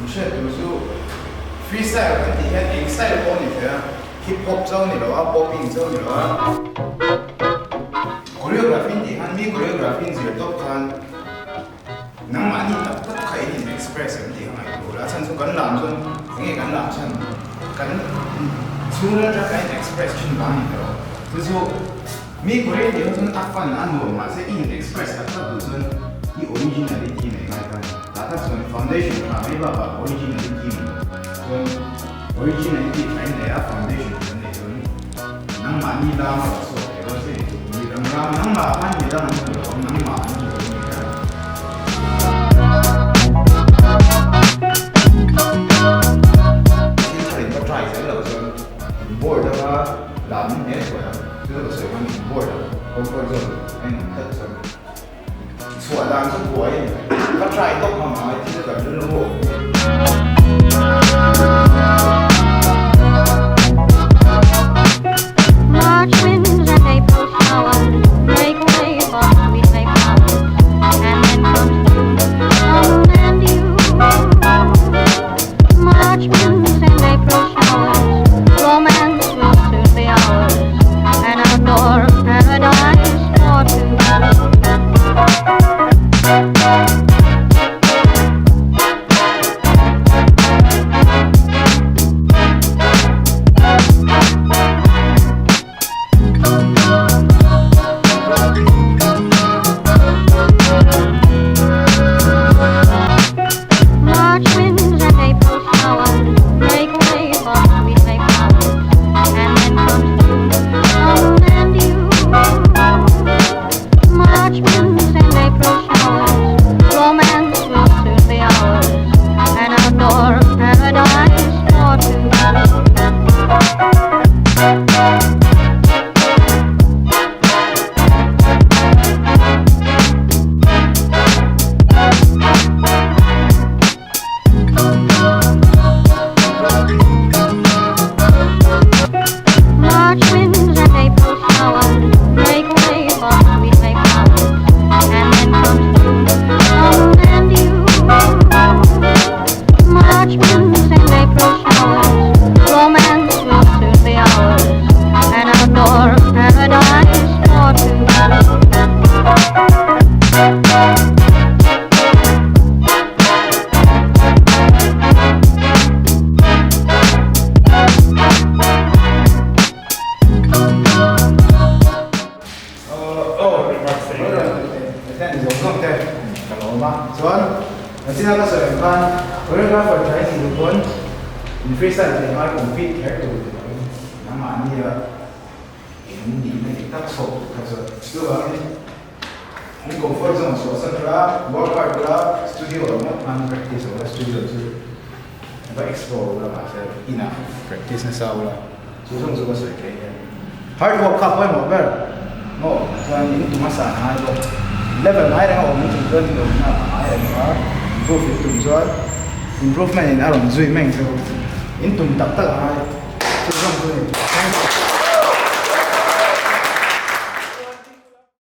In hriat tur chu freestyle kan tih hian eng style pawh a ni thei a, hip hop chauh a ni lo a, popping chauh a ni lo a. Choreography tih khan mi choreography in zir tawp khan nangmahni tak tak kha in in express em tih kha ngaihtuah ula, a chhan chu kan lam chuan eng nge kan lam chhan kan chhungril atang kan in express thin vang a ni tawh. Chu chu mi choreo tih ho chuan a fun a nuam mahse i in express tak tak duh chuan i originality nei ngai ta a ni. Tah tak chuan foundation tha mai bakah originality nei chuan originality tha in nei a foundation tha nei chuan Nangmahni lama rawn chhuak thei dawn che ni chu. Mi dang ram nangmah khan mi dang an hmu lo ang, nangmah an hmu lo ni kha. Thil thar in va try zel lo chuan in board anga lam in hne thuai ang, chu chu ka sawi hman in board ang comfort zone a in awm tlat chuan chhuah dan chu buai a ni mai. Va try tawp hma ngai thil kan rilru awm hi. March winds and April showers make way for sweet May flowers, and then comes June, the moon and you. March winds and April showers, romance will soon be ours, an outdoor paradise for two. March winds and April showers make way for sweet May flowers, and then comes June, the moon and you. March winds and April showers, romance will soon be ours, an outdoor paradise for two. March winds and April showers make way for sweet May flowers, and then comes June, the moon and you. March winds and April showers, romance will soon be ours, an outdoor paradise for two. Nachina ka sawi ang khan choreographer tha i nih duh pawn in freestyle thei ngai compete kher tur ti lovin nangmahnia in nihna dik tak chhawk tur kha chuan chuvangin In comfort zone chhuah san ula, work hard ula, studio ah ngawt hman practice ula, studio chu va explore ula mahse inah practice nasa ula, chu zawng chu ka sawi theih hian hard work kha pawimawh ber maw chuan in tum hmasa a ngai bawk, level ngai reng a awm chung chuan in awmna a ngai reng a, improve in tum chuan improvement in a rawn zui meng chu in tum tak tak a ngai, chu zawng chu ni. Thank you.